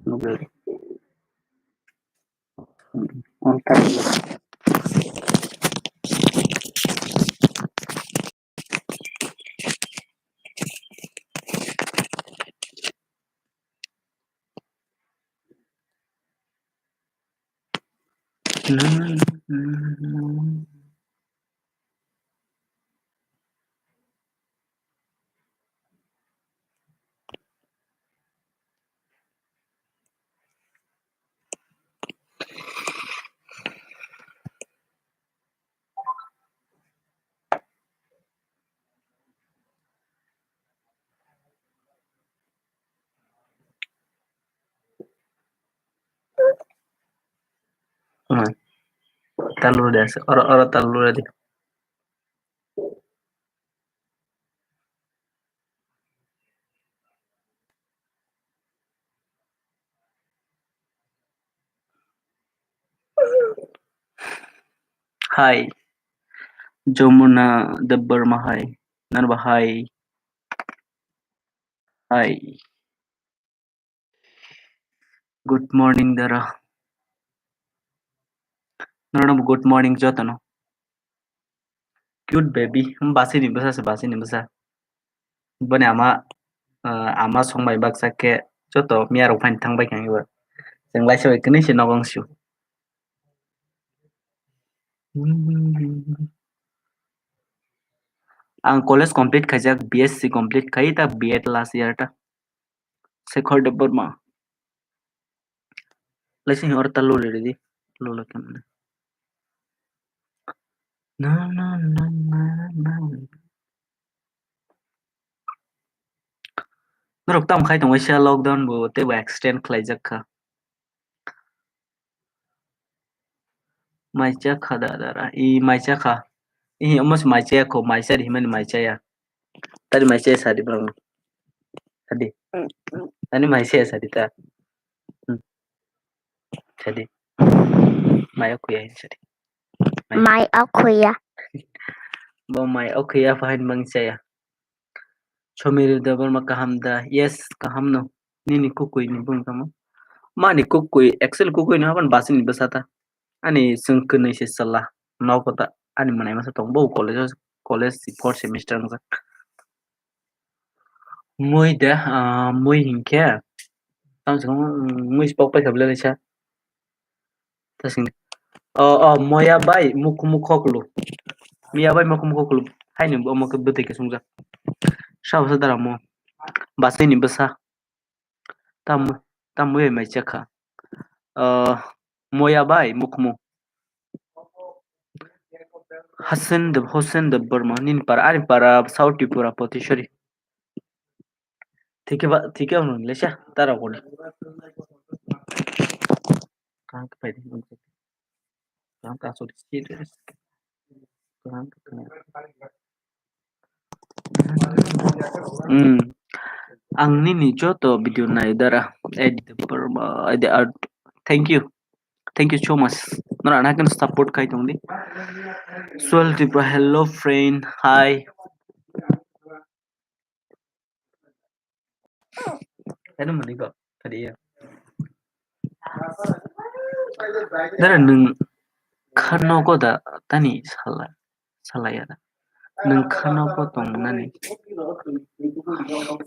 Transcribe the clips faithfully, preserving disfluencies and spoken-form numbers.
Nugwi. Hmm, on time. Hmm. Talu de ase. Oro, oro talu de. Hi. Jomuna Debbarma, hi. Narba, hi. Hi. Good morning, dara. Norok good morning jotono. Cute baby, hmm, basini bwsa se, basini bwsa. Boni ama, ah, ama songbai baksa khe joto miya rok phaini thangbai khe ang eba. Chwng laisa bai kwnwi se nogo wng sio. Ang college complete khaijak, B S C complete khai ta, B Ed last year ta. Shekhar Debbarma. Laising oro ta lule ridi. Lula kemne. Na, na, na, na, na. Norok tam khai tongwi sia lockdown bo tei bo extend khlaijak kha. Mai cha kha da dara. I mai cha kha. I omo se mai cha ya kho, mai cha ri himani mai cha ya. Tari mai cha ya sadi bang. Sadi. Ani mai cha ya sadi ta. Hmm. Sadi. Mai okhuya hin sadi. Mai okhuya. Bo mai okhuya phain bang cha ya. Somir Debbarma kaham da? Yes, kaham no. Nini kukui ni bung tamo? Mani kukui, actually kukui no haban basini bwsa ta. Ani chwng kwnwi se chwla. Nogo ta ani mwnai masa tong bo college o, college fourth semester wngkha. Mui de, ah, mui hinkhe. Tamo se mui se pok paikha bwle kaisa. Ta sing. O, o, moya bai mukhumu khoklu. Miya bai mukhumu khoklu. Haini omo khe bwtwi khe sungjak. Sabo se dara mo. Basini bwsa. Tam, tam mui mai chakha. O, moya bai mukhumu. Hasen de, Hosen Debbarma, nini para, ani para, South Tripura, Potisori. Thike ba, thike ang nung lesa, tara kuni. Kaham khe phaidi, kaham khe aswk serious. Kaham khe khna. Hmm. Ang nini joto video nai dara, edit Debbarma, edit art. Thank you. Thank you so much. Nora na kan support kai tong di. Swell Tripura, hello friend. Hi. Ano mani ko, kadi ya. Dara nung kha nogo da tani sala, sala ya da. Nung kha nogo tong nani.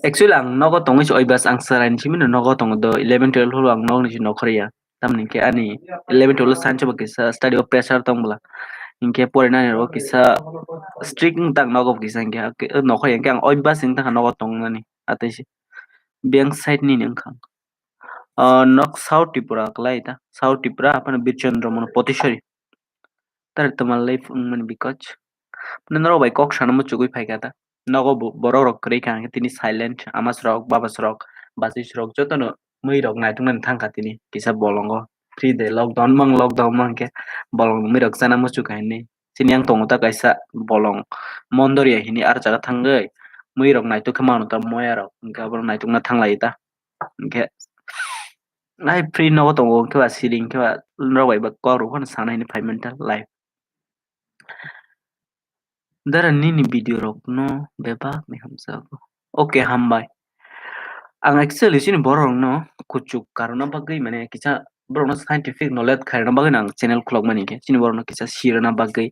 Actually ang nogo tongwi se oi bas ang sarai ni simi no nogo tongo do eleven twelve holo ang nog ni se nokhor ya. Tamni hwnkhe ani eleven twelve o science bo kisa study o pressure tong bwla. Hinkhe porinani rok kisa strict wng tang nogo bo kisa hinkhe, nokhor ya hinkhe ang oi bas wng tangkha nogo tong nani atwi se. Beng side nini wngkha. Ah, nok South Tripura kwlai ta. South Tripura, aphano Birchandra Mono Potisori. Tare twma life wngmani because. Norok bai kok sana muchugwi phaikha ta. Nogo bo-, borok rok kwrwi kha, hwnkhe tini silent, amas rok, babas rok, basis rok, jotono mui rok naituknani thangkha tini kisa bolongo. Free de lockdown mang, lockdown mang khe bolong mui rok chana muchukha hinwi. Chini yang tongo ta kaisa bolong Mondoriya hini, ar jaga thangwi mui rok naituk khe mano ta moya rok, hwnkhe abo naitukna thanglaio ta. Hwnkhe ai free nogo tongo, hwnkhe ba siri, hwnkhe ba norok bai ba kok rok phano sana hinwi phai manta live. Dara nini video rok no bebak ni hamjago. Okay, hambai. Ang actually chini borok rokno kuchuk karona bagwi, mane kisa borokno scientific knowledge khairokna bagwi no ang channel khulokmani khe, chini borokno kisa sirona bagwi.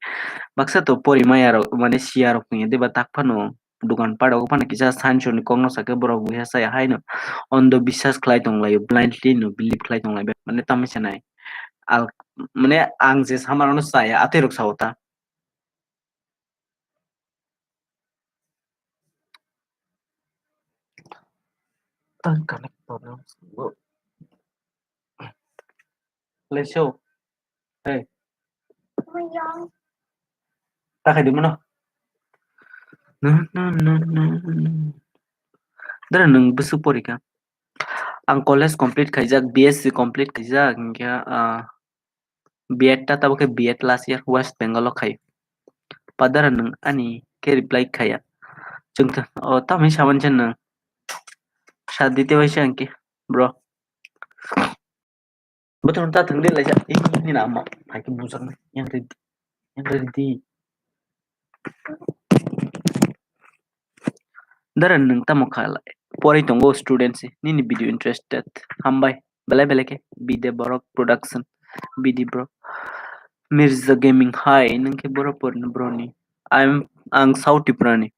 Baksa to pori maya rok, mane siya rok tongya diba, tak phano dukan pat rogo phano kisa science ni kokno sakhe borok buya saya haino ondo biswas khlai tonglaio, blindly no believe khlai tonglaio, mane tamni sanai. Al-, mane ang je samarokno chaya, atwi rok sao ta. Tang connect problem. Leso. Hey. Ta khai di mano. Na, na, na, na, na. Dara nwng bwswk porikha? Ang college complete khaijak, B S C complete khaijak, hinkhe, ah, B Ed ta tabuk khe B Ed last year West Bengal o khai. Padara nwng ani khe reply khaya. Chwng ta, o tamni saman chen nwng. Sa dite waisa ang khe, bro. Bothor ta thwng de laisa, eh, ni na ma, hai khe bujak nai, yang re, yang re di. Dara nwng tamo kha lai, pori tongo student se, nini video interested, hambai, belai belai khe, Bide Borok Production, B D Bro, Mirza Gaming, hai, nwng khe boro porino broni, I'm, ang South Tripura ni.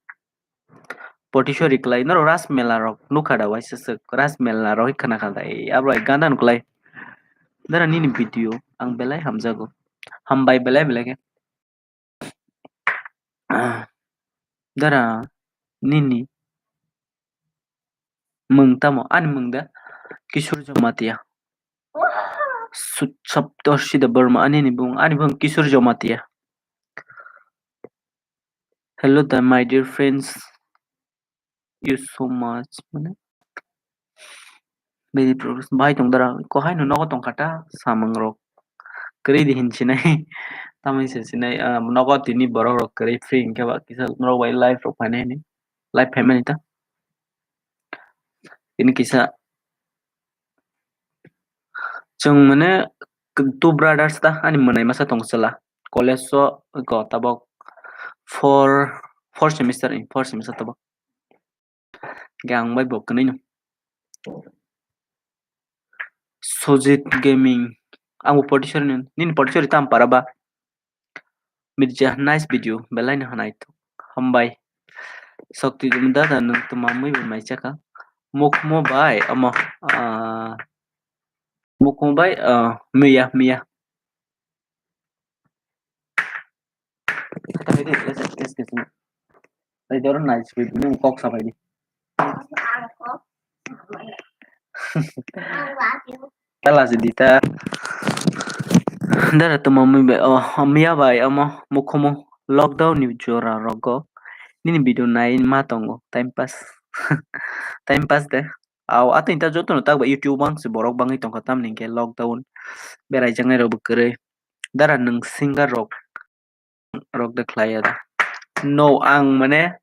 Potisori klai, norok Ras Mela rok nukha da waisa swk, Ras Mela rok khna kha dai, abo hai gana nuklai. Dara nini video ang belai hamjago. Hambai belai belai khe. Ah, dara nini mung tamo? Ani mung da Kishore Jamatia. Su-, Saptarshi Debbarma, ani ni bung, ani bung Kishore Jamatia. Hello, the, my dear friends. You so much. Mane, bini progress bahai tong dara. Ko hai no nogo tong kha ta samung rok. Kwrwi di hin sinai. Tamoni se sinai, ah, nogo tini borok rok kwrwi free hinkhe ba kisa norok bai live rok phainai hinwi. Live phaimani ta. Tini kisa chwng mane two brothers ta, ani mwnai masa tong chwla. College o ko tabok four, four semester, four semester tabok. Gang bai bo kwnwi no. Sojit Gaming. Ang bo Potisori ni, nini Potisori tam para ba? Mirja, nice video, belai no hanai. Hambai. Sokti dum dada nwng tuma mui bo mai chaka. Mukhumu bai, omo, ah, mukhumu bai, ah, miya, miya. Kata hai de, let's just kiss, kiss. Ai, doro nice video, nwng kok sabai di. Tala si dita. Dara tuma mui bai, oh, miya bai, omo, mukhumu lockdown ni jora rogo. Nini video nai ma tongo, time pass. Time pass de. Aw, ato inta joto no tak ba YouTube bang si borok bangwi tongkha, tamni hwnkhe lockdown. Berai jangnai rok bo kwrwi. Dara nwng singer rok rok de khlai ya da. No, ang mane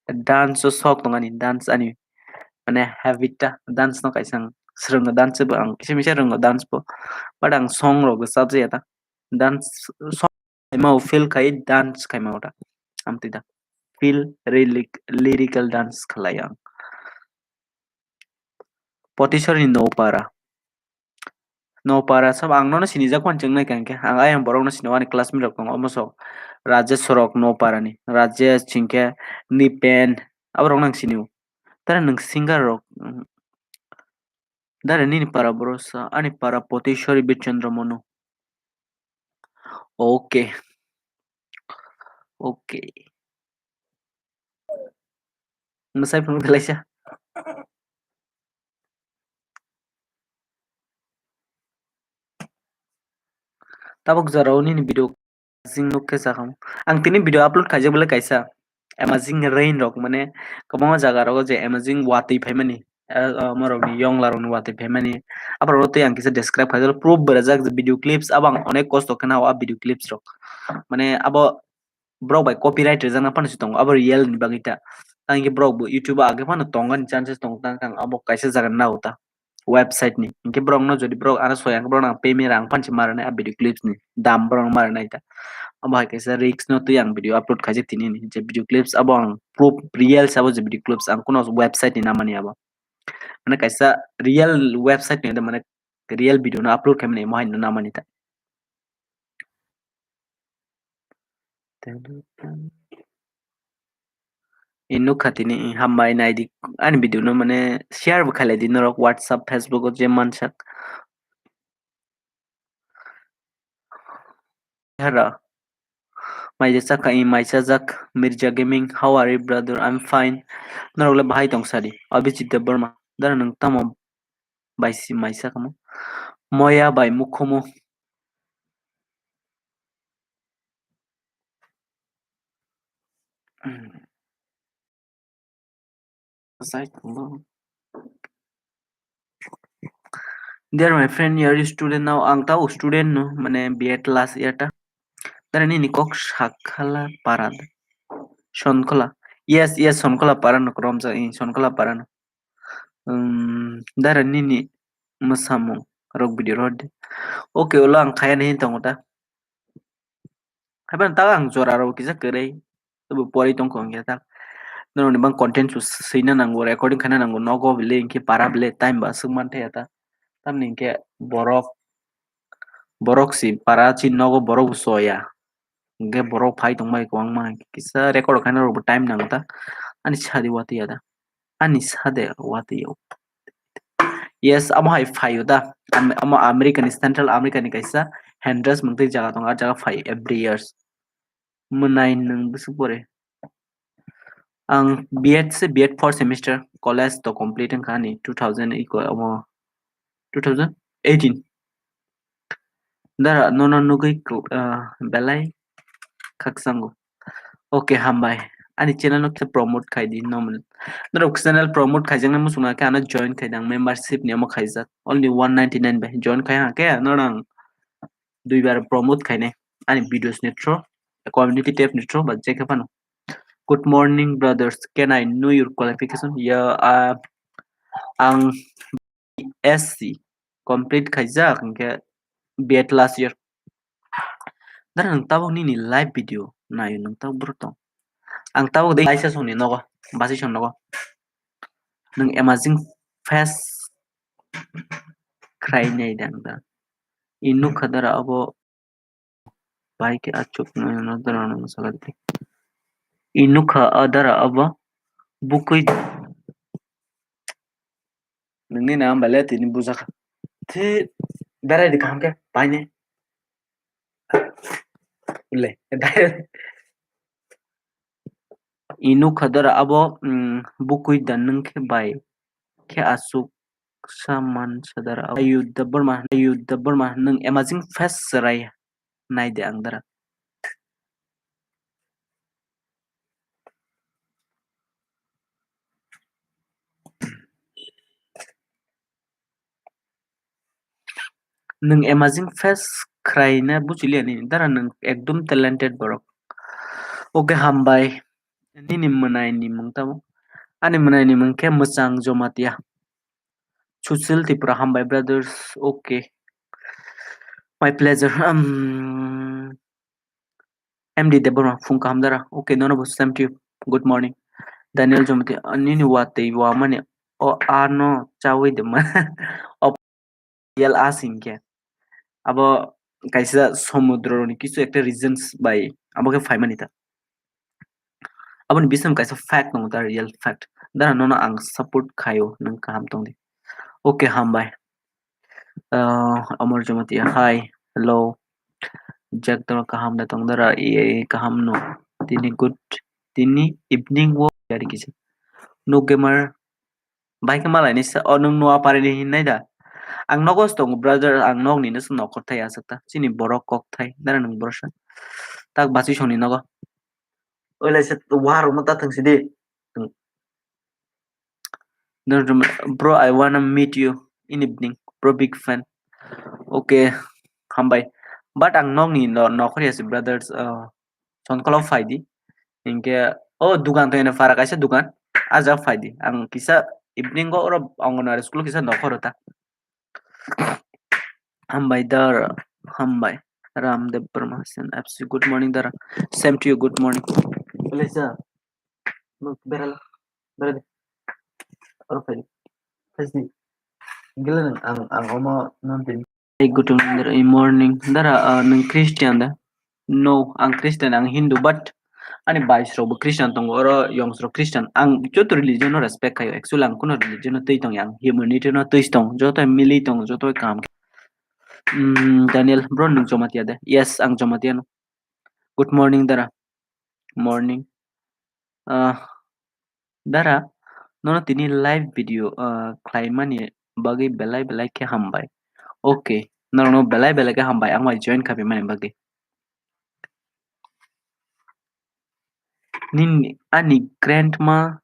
dance o sok tong ani, dance ani mane habit ta, dance no kaisa ang swrwngo, dance bo ang kisa misa rwngo dance bo, but ang song rok bo chap ya da, dance song kaima o feel khai dance kaima o da, amtwi da feel lyric-, lyrical dance khlai ang. Potisori ni Nopara. Nopara sabo ang nono sinijak phano chwng nai kha hinkhe. Ang ayang borokno sini o, ani classmate rok tongo, omo sok Rajesh rok Nopara ni. Rajesh hinkhe Nipen, abo rokno ang sini o. Tara nwng singer rok, mm, dara nini para boro sa, ani para Potisori Birchandra Manu. Okay. Okay. Mwsai phunuk de laisa. Tabuk jora o nini video amazing nuk khe sakha. Ang tini video upload khaijak belai kaisa amazing rain rok, mane kwbangma jaga rogo je amazing watwi phaimani. Ah, ah, morokni yongla rokni watwi phaimani. Aborok twi ang kisa describe khaijak, proof berajak je video clips, abo ang onek kosto khe nao a video clips rok. Mane abo borok bai copyright rijak na phano si tongo, abo real ni bagwi ta. Tang khe borok bo YouTube o age phano tongani chances tongo, tang khe ang abo kaisa jaga nao ta website ni. Hinkhe borok no jodi borok ano soya, borok no ang payment rang phano si ma rwnai a video clips ni dam borok no ma rwnai ta. Abo hai kaisa risk no twi ang video upload khaijak tini ni je video clips abo ang proof real se abo je video clips ang kuno website ni namani abo. mane kaisa real website ni, mane real video no upload khaimani, mo hai no namani ta. I nukha tini, i hambai naidi ani video no, mane share bo khailai di norok WhatsApp, Facebook o je mansak. Hera. Maija chakha i maisa jak Mirza Gaming. How are you, brother? I'm fine. Norok le bahai tong sadi. Abhijit Debbarma. Dara nang tamo bai si maisa kamo. Moya bai mukhumu. Dear my friend, you are a student now. Ang tau student no, mane B Ed last year ta. Dara nini kok Sakhala Para. Sonkhola. Yes, yes, Sonkhola Para no, Romja, in Sonkhola Para no. Um, dara nini mwsamung rok video rw di. Okay, ulo ang khaya ni hin tongo ta. Haiban ta ang jora rw kisa kwrwi. Tabo pori tongkho hwnkhe ta. Norokni bang content su swina nango, recording khaina nango, nogo bile hwnkhe para bile time ba swk man thaya ta. Tamni hwnkhe borok, borok si para chi nogo borok bo soya. Hwnkhe borok phai tongbai kwbangma, kisa record khaina rokbo time nango ta. Ani sadi watwi ya da. Ani sade watwi o. Yes, amo hai phaio da. Am-, amo America ni, Central America ni kaisa Honduras mungtwi jaga tongo, a jaga phai every years. Mwnai nwng bwswk pore. Ang B Ed se, B Ed fourth semester, college to complete wngkha ani two thousand iko amo, two thousand eighteen. Dara nono nugwi kl-, ah, belai khakchango. Okay, hambai. Ani channel no khe promote khai di, no mwnwi. Norok channel promote khaijaknai muchung nai khe ano join khai di, ang membership ni omo khaijak. Only one ninety-nine bai join khai ha khe norok ang duibar promote khainai ani videos ni through, community tab ni through ba je khe phano. Good morning, brothers. Can I know your qualification? Ya, ah, ang S C complete khaijak, hwnkhe B Ed last year. Dara nwng tabuk nini live video naio, nwng tabuk bwrwk tong. Ang tabuk de kaisa songni nogo, basi song nogo. Nwng amazing face khwrai nai dang da. I nukha dara abo bai khe achuk no dara no sakha de. I nukha a dara abo bukui. Nini na amba le tini bujaka. Thi berai di kaham khe bai ne. Le, dai. I nukha dara abo, mm, bukui da nwng khe bai khe asuk sa man sa dara. Ayu da Burma, ayu da Burma, nwng amazing face serai nai de ang dara. Nwng amazing face khwraina buchiliya nini dara, nwng ekdum talented borok. Okay, hambai. Nini mwnai ni mung tamo? Ani mwnai ni mung khe Mwchang Jomatia. Sushil Tripura, hambai brothers. Okay. My pleasure. Um, M D Debbarma, phung kaham dara. Okay, nono bo same to you. Good morning. Daniel Jomati, ah, nini watwi wamani o ano chawi de ma. O real as hinkhe. Abo kaisa somudro ni kisu ekta reasons bai abo khe phaimani ta. Aboni bising kaisa fact tongo ta, real fact. Dara nono ang support khaio, nwng kaham tong di. Okay, hambai. Ah, Amar Jamatia, hi, hello. Jack Dara kaham da tong dara, e, kaham no. Tini good, tini evening wo yari kisa. No gamer, bai khe malai ni sa, o nwng Noa Pari ni hin nai da. Ang nogo se tongo brother, ang nog ni no se nokhor thai aswk ta. Chini borok kok thai, dara nwng borok sa. Tak basi song ni nogo. Oilai se warok no ta thwng sidi. Bro, I wanna meet you in evening. Bro, big fan. Okay, hambai. But ang nokni no-, nokhor ya si brothers, uh, Sonkolo phai di. Hinkhe, oh, dukan to ene para kaisa dukan. Aja phai di. Ang kisa evening go oro Anganwadi school kisa nokhor ta. Hambai dara, hambai. Ramdev Brahma Sen F C, good morning dara. Same to you, good morning. Belai sa. Nuk berala. Berala. Oro phai. Tei si, gila nang ang, ang omo non tin. Hey, good morning, dara, ah, nwng Christian da? No, ang Christian, ang Hindu, but ani bais rok bo Christian tongo, oro yongs rok Christian. Ang joto religion no respect khayo, actually ang kuno religion no twi tong yang, humanity no twi tong, joto mili tong, joto kaham. Mm, Daniel, bro, nwng Jamatia da? Yes, ang Jamatia no. Good morning, dara. Morning. Ah, dara, nono tini live video, ah, khlaimani bagwi belai belai khe hambai. Okay, norokno belai belai khe hambai, ang bai join khabaimani bagwi. Nini, ani grandma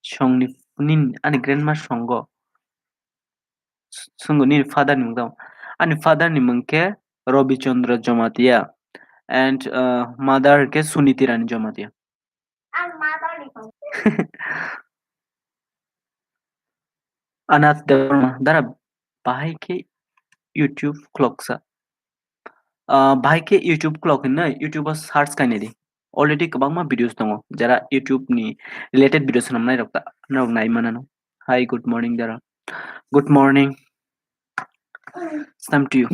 songni, nini, ani grandma songo. S-, songo nini father ni mung tamo? Ani father ni mung khe Robi Chandra Jamatia and, uh, mother khe Suniti Rani Jamatia. Anath Debbarma, dara bahai khe YouTube khuloksa. Ah, bahai khe YouTube khulok hinwi YouTube o search khainai di. Already kwbangma videos tongo, jara YouTube ni related videos swnamnai rok ta, norok nai manano. Hi, good morning, dara. Good morning. Same to you.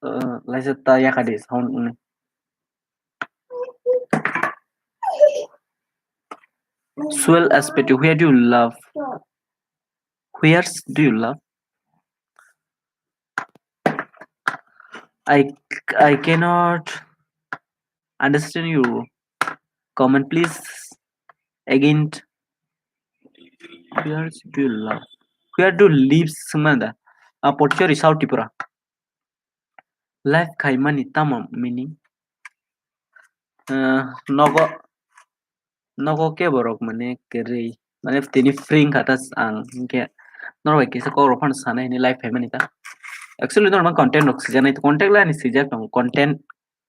Uh, laisa ta yakadi sound ni. Swell aspect, where do you love? Where do you love? I, I cannot understand your comment, please. Again, where do you love? Where do you live? Sumanda. A Portugal, South Tripura. Life khaimani tamo meaning? Ah, nogo, nogo kebo rok mane kwrwi. Mane tini free wngkha ta ang, hinkhe norok bai kisa kok rok phano sanai hwnwi live phaimani ta. Actually, norok content rok swijaknai, content lai ani swijak tongo, content,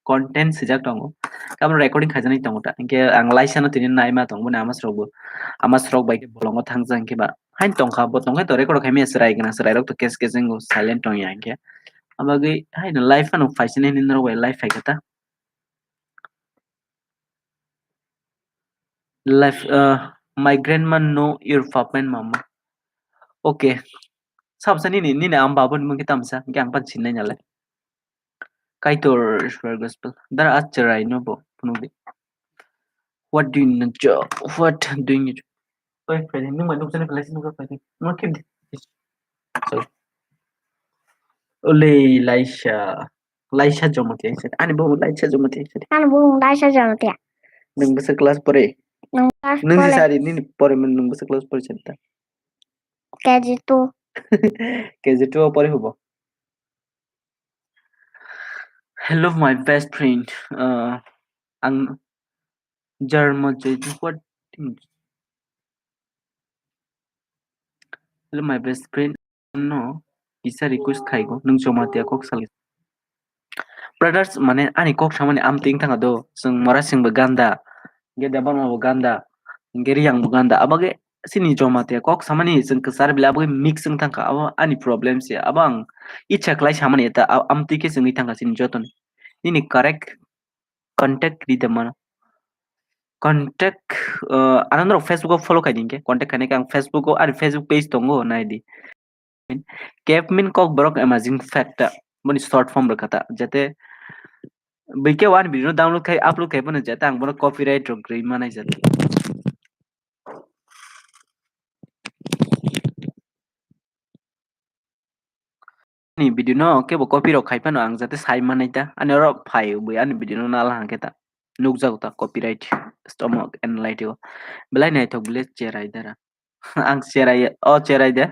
content swijak tongo. Khe abo recording khaijaknai tongo ta. Hinkhe ang laisano tini naima tongo, boni ama srok bo, ama srok bai khe bolongo thangjak hinkhe ba. Hain tongkha, bo tongkhe to record khaimaya chwrai gwnang, chwrai rok to kes kes wngo, silent tongya hinkhe. Abagwi haino live phano phaisani hwnwi norok bai live phaikha ta. Life, uh, my grandma know your papa and mama. Okay. Sabsa nini, nini ama baba ni mungkhe tamsa, hinkhe ang pan sinai nalai. Kaitor Israel Gospel. Dara achai no bo, phunuk di. What do you know, jo-, what do you know? Oi, pwede, nung mai nukjani phalai si nukjak pwede. Nung kip di. Sorry. Ole, Laisa. Laisa Jamatia, sir. Ani bumu Laisa Jamatia, sir. Ani bumu Laisa Jamatia. Nung bwswk class pore? Nung class Nung si pore. Sari, nini pore man nung bwswk class pore sir ta? K G two. K G two o pore hubo. Hello, my best friend. Uh, ang Jarmo je what? Hello, my best friend. No, kisa request khaigo, nung Jamatia kok sal. Brothers, mane ani kok samani amtwi wng thangkha do, chwng Mora Singh bo ganda, hinkhe Debbarma bo ganda, hinkhe Riyang bo ganda, abagwi chini Jamatia kok samani chwng kwchar bile abagwi mix wng thangkha, abo ani problem se, abo ang icha khlai samani ta, a-, amtwi khe chwngwi thangkha chini jotoni. Nini correct contact ri da mano. Contact, uh, ano norok Facebook o follow khai di hinkhe. Contact khainai khe ang Facebook o, ani Facebook page tongo, nai di. Kevmin Kokborok amazing fact ta. Boni short form rwkha ta. Jate bwikhe o ani video no download khai, upload khai bono jate ang bono copyright rok rwi manai jate. Ani video no kebo copy rok khai phano ang jate sai manai ta. Ani oro phai bui ani video no nal hang khe ta. Nukjago ta copyright, stomach and light o. Belai naithok bile cherai dara. Ang cherai, o cherai de.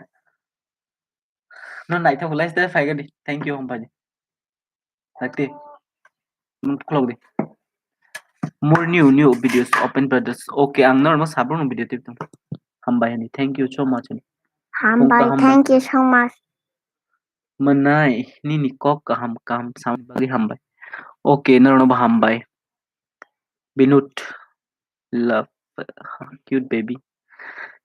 No naithok bile se phai gani. Thank you, hambai. Sakti. Nung khulok di. More new, new videos, open brothers. Okay, ang normal sabro no video tip tong. Hambai hani. Thank you so much. Hambai, Thank you so much. Manai, nini kok kaham, kaham samani bagwi hambai. Okay, norokno bo hambai. Binut, love, cute baby.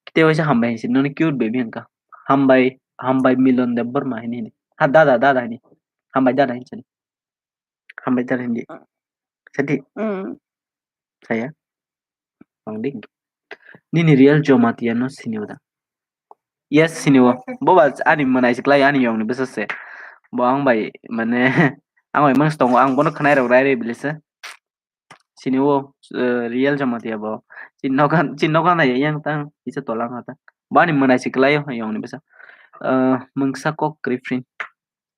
Kite waisa hambai hinsi, noni cute baby hwnka. Hambai, hambai Milon Debbarma hini hini. Ha, dada, dada hini. Hambai dada hinsi. Hambai dada hindi. Sadi. Mm. Saya. Ang dik. Nini real Jamatia no sini uda. Yes, sini o. Bo ba ani mwnai se klai ani yong ni bwsa se. Bo ang bai mane ang bai mang tongo, ang bono khwnai rok rai rai bile se. Sini o, eh, real Jamatia bo. Chin nokan, chin nokan hai yang tang, isa tolang ha ta. Bo ani mwnai se klai o yong ni bwsa. Eh, mungsa kok refrain.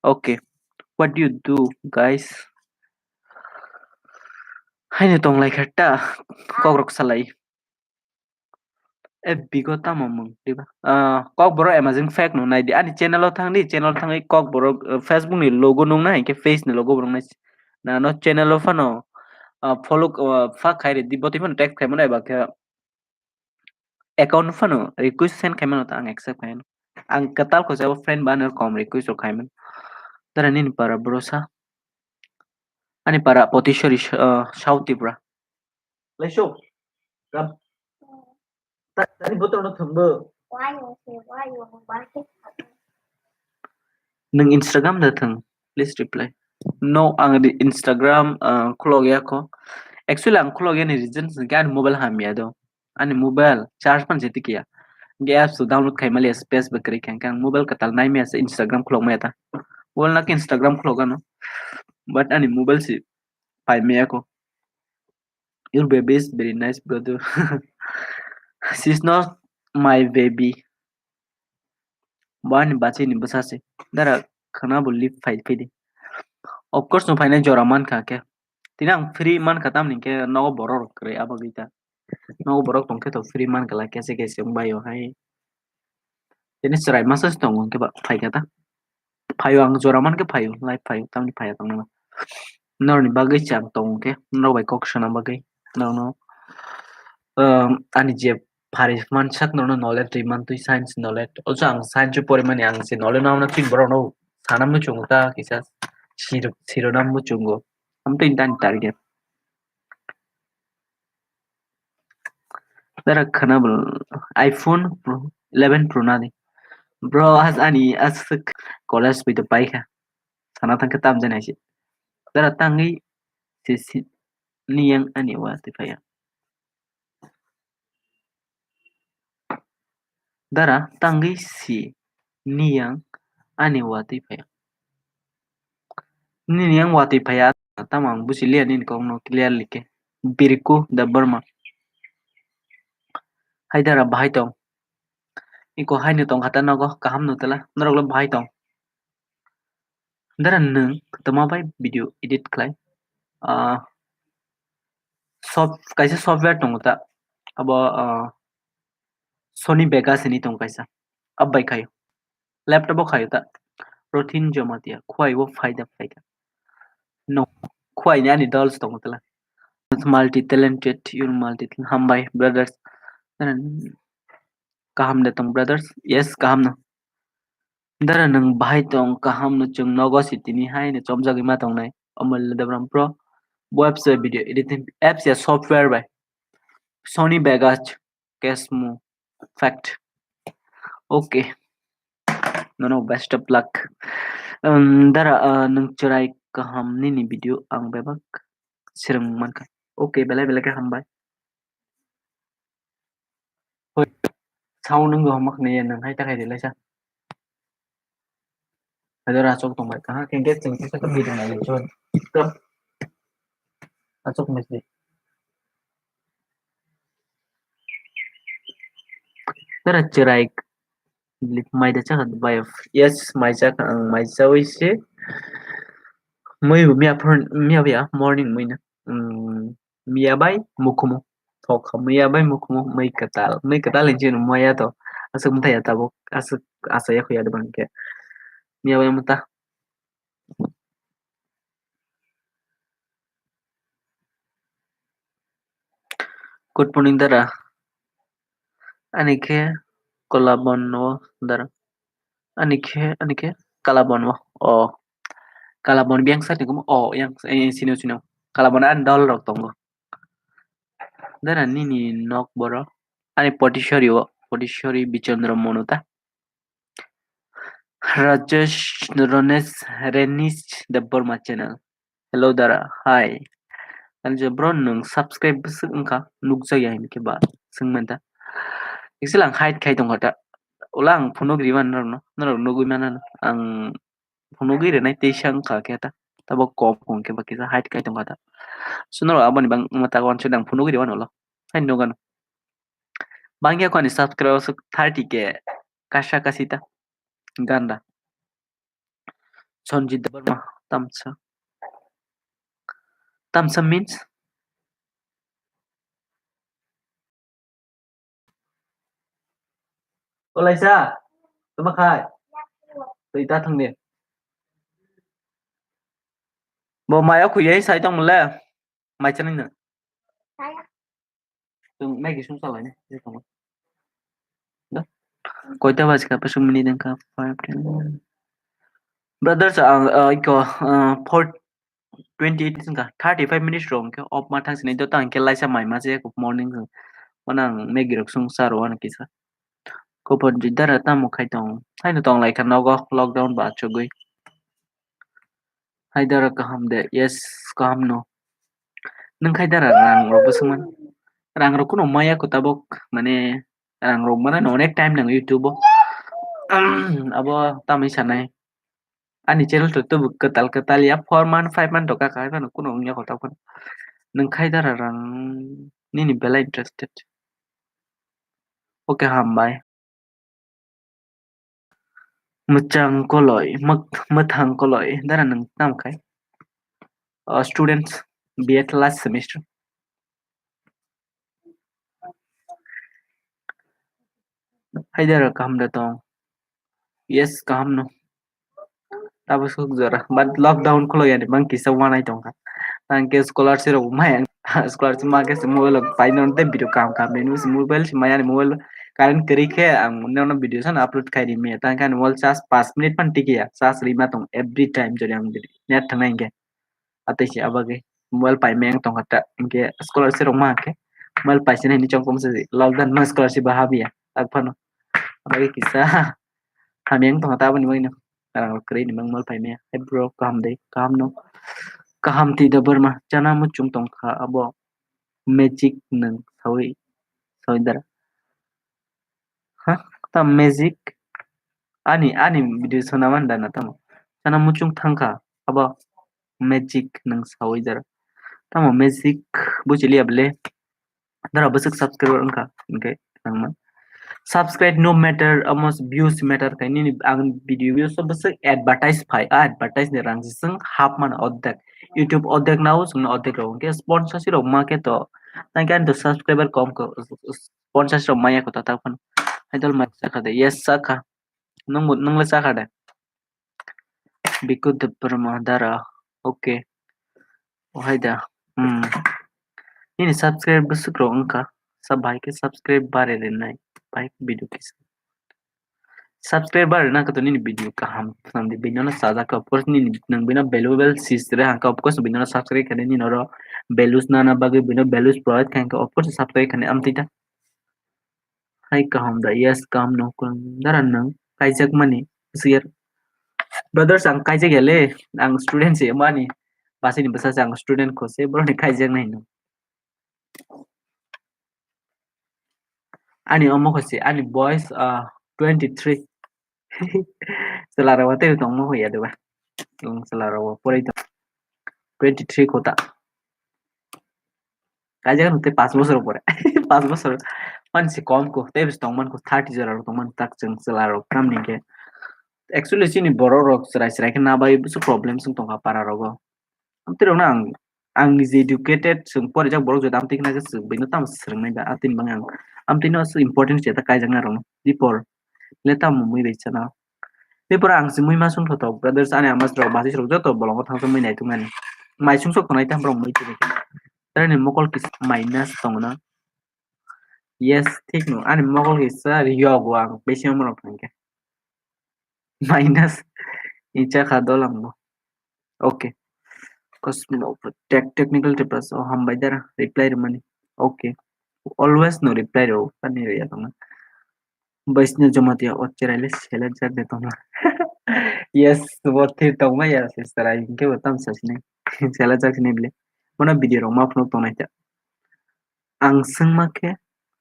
Okay. What do you do, guys? Haino tong lai kha ta, kok rok salai. E bigo tamo mung, diba? Ah, kok borok amazing fact no nai di. Ani channel o thang di, channel o thangwi kok borok, eh, Facebook ni logo nung nai, hinkhe face ni logo borok nai. Na no channel o phano, ah, follow, ah, fa khai ri di, botwi phano text khai mano eba khe account phano request send khai mano ta ang accept khai mano. Ang kwtal kho jabo friend ba ano kom request rok khai mano. Tara nini para bwrwsa. Ani para Potisori, ah, South Tripura. Laisok. Rap. Ta-, tani botol no thumbo. Nwng Instagram da thung, please reply. No, ang di Instagram, ah, khulok ya kho. Actually, ang khulok ya ni reason se khe ani mobile hamya do. Ani mobile charge pan jeti kiya. Ge apps download khai mali space ba kri khan kang mobile katal nai me asa Instagram khulok me ta. Mobile nak Instagram khulok ano. But ani mobile si pai me ko. Your baby is very nice, brother. She's not my baby. Bo ani bachini bwsa se. Dara khana bo lip phai phidi. Of course, no phainai jora man kha khe. Tini ang free man kha tamni khe nogo borok rok kwrwi abo gita. Nogo borok tong khe to free man kha la kese kese wng bai o hai. Tini chwrai masa se tongo hwnkhe ba phai kha ta. Phaio ang jora man khe phaio, live phaio, tamni phaio tongno. Norokni bagwi se ang tongo khe, norok bai kok sana bagwi. Norokno, um, ani je phari mansak norokno knowledge rwi mantwi, science knowledge. Also ang science o porimani ang se knowledge no amno chini borokno sana muchungo ta kisa siro, siro na muchungo. Amtwi tani target. Dara khana bo iPhone Pro, eleven Pro nadi. Bro, as ani aswk college bai to paikha. Sana thangkhe tam jani se. Dara tangwi se si niyang ani wa twi phaya. Dara tangwi si niyang ani wa twi phaya. Nini yang watwi phaiya, tamo ang busi liya nini kok no clearly khe. Biriku Debbarma. Hai dara bahai tong. Iko hai no tong kha ta nogo, kaham no tela. Norok le bahai tong. Dara nwng tama bai video edit khlai. Ah, soft, kaisa software tongo ta. Abo, ah, Sony Vegas hinwi tongo kaisa. Abo bai khaio. Laptop o khaio ta. Rothin Jamatia. Khwai o phaida phaikha. No. Khwai ni ani dolls tongo tela. Multi talented, you're multi talented. Hambai, brothers. Kaham de tong, brothers? Yes, kaham no. Dara nwng bahai tong, kaham no chwng nogo si tini hai no chomjagwi ma tongnai. Omol Debram Pro. Bo apps bai video editing apps ya software bai. Sony Vegas. Kesmo. Fact. Okay. Nono best of luck. Um, dara, uh, nwng chwrai kaham nini video ang bebak swrwng mankha. Okay, belai belai khe hambai. Hoi, sound wngwi homak naiya nwng hai ta khai relaisa. Ado rachok tongbai kaha khe get chwng kisa kisa video nai chon. Achok mesti. Tara chwrai lip mai da chakha bai. Yes, mai chakha ang mai chawi se. Mui bu miya phone miya biya morning mui na. Hmm. Miya bai mukhumu. Thok kha miya bai mukhumu mui kwtal. Mui kwtal hinwi chini maya to. Aswk mthaya tabuk. Aswk asaya khuya de bang khe. Miya bai mata. Good morning, dara. Ani khe Kalabon o, dara. Ani khe, ani khe Kalabon o. O. Kalabon biyang side ni kumo. O, yang, eh, sino, sino. Kalabon ani dol rok tongo. Dara nini nok boro. Ani Potisori o. Potisori Bichandra Monuta. Rajesh Ronesh Renish Debbarma channel. Hello dara, hi. Ani je bro nwng subscribe bwswk wngkha nukjakya hinkhe ba swngmanta. Actually ang hide khai tongkha ta. Ola ang phunuk riman norokno, norok nugwi manano. Ang phunugwi rinai teisa wngkha khe ta. Tabok kom hwn khe ba kisa hide khai tongkha ta. So norok aboni bang mwta wansuk ang phunugwi riman ulo. Hai nugano. Bangya ko ani subscriber thirty K kasa kasi ta. Ganda. Sanjit Debbarma, tamsa. Tamsa means? Olaisa, tama khai. Twi ta thang de. Bo maya khuyai sai tong mole. Mai chanai na. Chwng Maggie song salai ni. Koita bajka pasuk minute wngkha? Five, ten. Brothers, ang, uh, iko, uh, four twenty eight wngkha, thirty five minutes rok hwnkhe off ma thang sinai, joto hwnkhe laisa mai ma se morning. Mano ang Maggie rok song sa rw ano kisa. Kopor jidara tamo khai tong? Haino tong lai kha nogo lockdown ba achugwi. Haidara kaham de? Yes, kaham no. Nwng khaidara rang rok bwswk man? Rang rok kuno maya ko tabok, mane rang rok mana no onek time nango YouTube o. Abo tamwi sanai. Ani channel to tubu kwtal kwtal ya four month, five month to kaka haibano kuno wngya ko tabok. Nwng khaidara rang nini belai interested. Okay, hambai. Mwchang koloi, mwk-, mwthang koloi, dara nwng tamo khai? Uh, students, B Ed last semester. Haidara kaham da tong? Yes, kaham no. Tabuk suk jora. But lockdown khuluk yani bang kisa wanai tongkha. Tang ke scholarship rok maya, scholarship ma ke se mobile rok pai non te video kam kam bini se mobile se maya ni mobile current kwrwi khe ang nono video san upload khai ri maya. Tang ke ani mobile charge paanch minute phan tiki ya. Charge rima tong every time jori ang net thangnai hwnkhe. Atwi se abagwi mobile paimeng tongkha ta, hinkhe scholarship rok mankhe mobile paisani hinwi chongkong se lockdown no scholarship bo habya tak phano. Abagwi kisa hamya wng tongkha ta aboni bagwino rang rok kwrwi hinwi mobile paimaya. Hai bro, kaham de? Kaham no. Kaham twi da Burma, chana muchung tongkha abo magic nwng sawi sawi dara. Ha? Tam magic? Ani, ani video sona man da na tamo? Chana muchung thangkha abo magic nwng sawi dara. Tamo magic buchiliya bele? Dara bwswk subscriber wngkha, hinkhe nangma. Subscribe no matter, amo views matter khai nini ang video views o bwswk advertise phai, a advertise ni rang se chwng half mano, ordek. YouTube ordek nao, chwngno ordek rw. Hinkhe sponsorship rok ma khe to, tang khe ani to subscriber kom khe, sponsorship rok maya khe to, ta phano. Idol mai chakha de, yes chakha. Nwng bo, nwng le chakha de? Biku Debbarma dara. Okay. Oh, hai da. Hmm. Nini subscribe bwswk rok wngkha? Sa bai khe subscribe bare rinai. Bai video kisa. Subscribe bare na khe to nini video kaham. Samdi bini no sajak khe, of course, nini nwng bini valuable sis re hangkhe, of course, bini no subscribe khe nini oro values nana bagwi bini values provide khe hangkhe, of course, subscribe khe amtwi ta. Hai kaham da, yes, kaham no, dara nwng kaijak mani, sir. Brothers, ang kaijak ya le, ang student se mani, basini bwsa se ang student kho se, boroni kaijak nai no. Ani omo kho se, ani boys, ah, twenty three. Chwla rok tei tongmo hoya de ba. Chwng chwla rok porai tong. Twenty three kho ta. Kaijak nung tei paanch bosor pore. Paanch bosor. Mansi kom ko, tei bis tongman ko, thirty jora rok tongman tak chwng chwla rok tamni khe. Actually, chini borok rok chwrai chwrai khe nabai bwswk problem chwng tongkha para rogo. Amtwi rok no ang, ang nije educated, chwng porijak borok jodi amtwi khna khe chwng bino tamo swrwngnai ba, atwini bagwi ang amtwi no aswk important se ta kaijaknai rok no. Before le tamo mui bai chana. Before ang se mui ma sung thothok, brothers ani ama rok basi rok joto bolongo thangsa mui naituk nani. Mai sung sok tongnai tam rok mui tini. Tare ni mokol kis minus tong na. Yes, thik no. Ani mokol kisa yogo ang besi omorok thangkhe. Minus. Icha kha dolang bo. Okay. Cosmo tech, technical tips. Oh, hambai dara. Reply rwmani. Okay. Always no reply rw. Ani rw ya tongna. Baisno Jamatia o cherai le selek jak de tongna. Yes, bo thir tongma ya se cherai. Hinkhe bo tam sa sini. Selek jak sini bile. Bono video rok ma phunuk tongnai ta. Ang swngma khe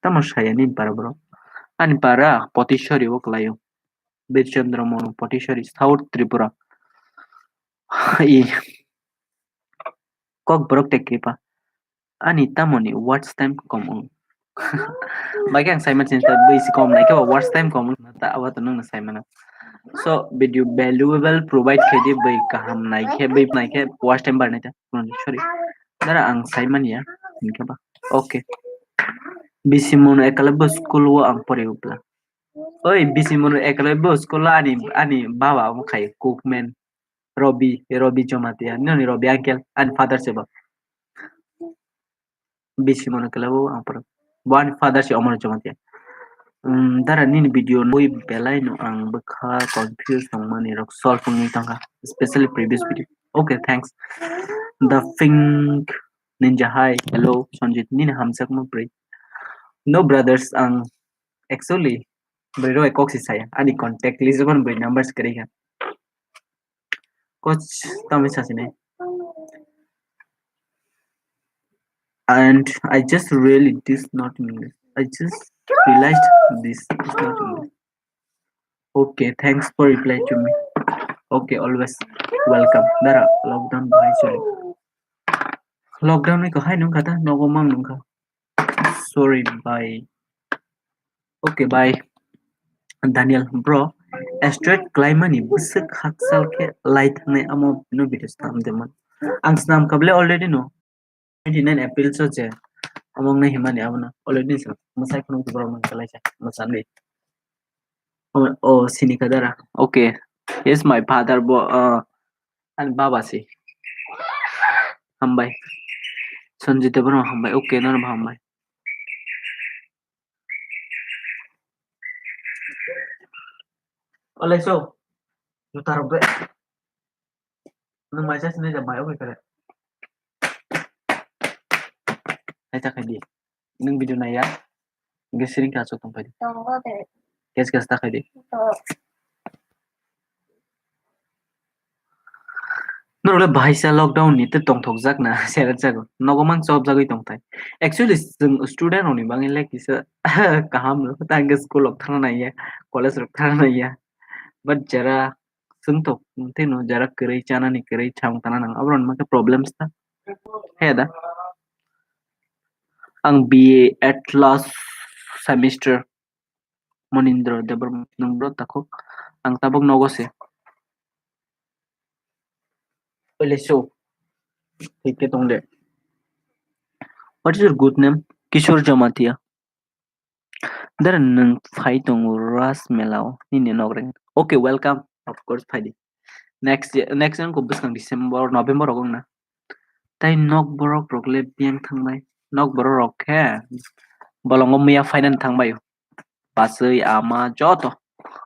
tamo saya ni para bro. Ani para Potisori o kwlaio. Birchandra Mono Potisori, South Tripura. I Kokborok tei Kripa. Ani tamoni watch time kom wng. Bagwi ang saimani sini ta bui si kom nai khe watch time kom wng ta abo to nung saimano. So video valuable provide khe di bui kaham nai khe bui nai khe watch time bar nai ta. Sorry. Dara ang saimani ya. Hinkhe ba. Okay. Bisi mono ekala bo school o ang pori upla. Oi bisi mono ekala bo school o ani ani baba omo khai cookman. Robi, Robi Jamatia, nini Robi uncle, ani father se bo. Bisi mono kela bo ang pura. Bo ani father se Omar Jamatia. Um, dara nini video nui belai no ang bwkha confuse tong mani rok solve wngwi tongkha, especially previous video. Okay, thanks. The Pink Ninja, hi, hello, Sanjit, nini hamjakma bri. No brothers, ang actually bri rok kok si saya, ani contact list rok bri numbers kari kha. Coach, tamo sa sini. And I just really this not English. I just realized this is not English. Okay, thanks for reply to me. Okay, always welcome. Dara lockdown bahai choli. Lockdown ni ko hai nung kata nogo mang nung kha. Sorry, bye. Okay, bye. Daniel, bro, straight klaimani bwswk hakchal khe lai thangnai amo no video snam de man. Ang snam kable already no. Twenty nine April so je. Among na himani abono already sa. Masai khunung bro man kalai sa. Masani. Oh, oh, sini kadara. Okay. Yes, my father, bo, uh, and baba si. Hambai. Sanjit Debbarma hambai. Okay, nono hambai. Olai so. Juta rok be. Nung mai sa sini jam mai oke kare. Hai ta khai di. Nung video nai ya. Ge siring ka chok tong pai di. Tongo de. Gas gas ta khai di. To. Norok le bahai sa lockdown ni te tongthok jak na seret jago. Nogo mang chop jagoi tong thai. Actually, chwng student rok ni bangwi le kisa kaham lo. Ta hwnkhe school rok thangna nai ya, college rok thangna nai ya. But jara chwng tok, tei no jara kwrwi chanani kwrwi chang tana nang. Abro ni problem sta. He da. Ang B A at last semester. Monindra Debbarma nung bro takhuk. Ang tabuk nogo se. Pele so. Thik khe tong de. What is your good name? Kishore Jamatia. Dara nung phai tongo Ras Mela o nini nogreng. Okay, welcome. Of course, phai di. Next ye-, next year ko bwskang December, November rok wngna. Tai nok borok rok le biyang thangbai. Nok borok rok khe bolongo miya finance thangbai. Basui ama joto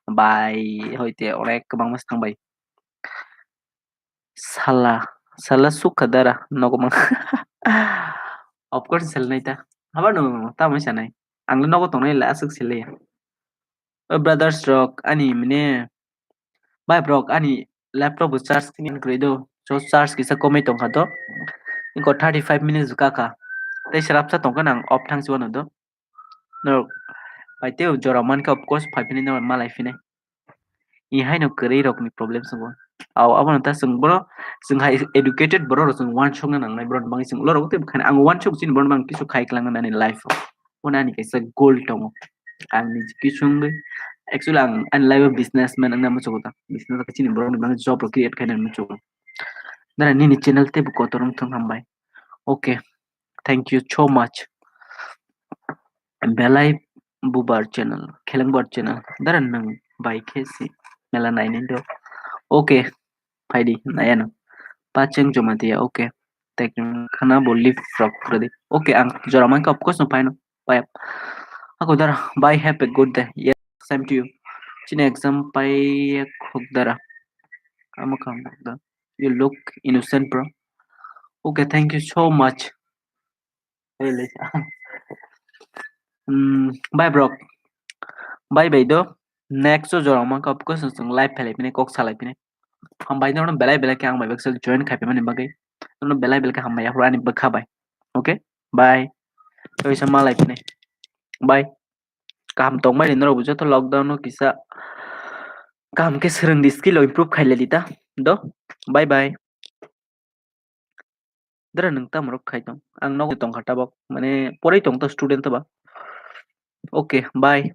bai hoite orek kwbangma thangbai. Sala, sala sukha dara nogo mang. Of course, sel nai ta. Haba no tamo sanai. Ang le nogo tongnai le aswk sel ya. O brothers rok ani mane bai brok ani laptop bo charge kini kwrwi do. So charge kisa komai tongkha to. Inko thirty five minutes kaka. Tei srapsa tongkha nang off thang si wano do. No, bai tei jora mankha of course phai phini no malai phini. I haino kwrwi rokni problem sabo. Aw, abono ta chwng boro, chwng hai educated borok rok chwng uansukna nangnai borok bangwi chwng ulo rok tei bukhani ang uansuk chini borok bang kisu khai kwlangna nani life o. Bono ani kaisa goal tongo. Ang ni kisu wngwi, actually ang ani life o businessman wngna muchungo ta. Business o chini borok ni bagwi job rok create khaina muchungo. Nara nini channel tei bo kotor wngthong hambai. Okay. Thank you so much. Belai bubar channel, khelengbar channel. Dara nang bai khe si mela nainai do. Okay, phaidi naya no. Pacheng Jamatia, okay. Tek khana bo live rok redi. Okay, ang jora mankha of course no phaino. Bye. Ako dara, bye, have a good day. Yes, same to you. Chini exam pai khok dara. Amo kham da. You look innocent, bro. Okay, thank you so much. Really. Hmm, bye, bro. Bye, bye, do. Next o jora mankha, of course, chwng live phelai phini, kok salai phini. Hambai, nono belai belai khe ang bai baksa join khai phaimani bagwi. Nono belai belai khe hambai, aphuru ani bwkha bai. Okay? Bye. Toisa malai phini. Bye. Kaham tongmani norok bo joto lockdown o kisa kaham khe swrwng di, skill o improve khai lai di ta. Do, bye bye. Dara nwng tamo rok khai tong? Ang nogo tong kha tabok, mane poroi tong to student to ba. Okay, bye.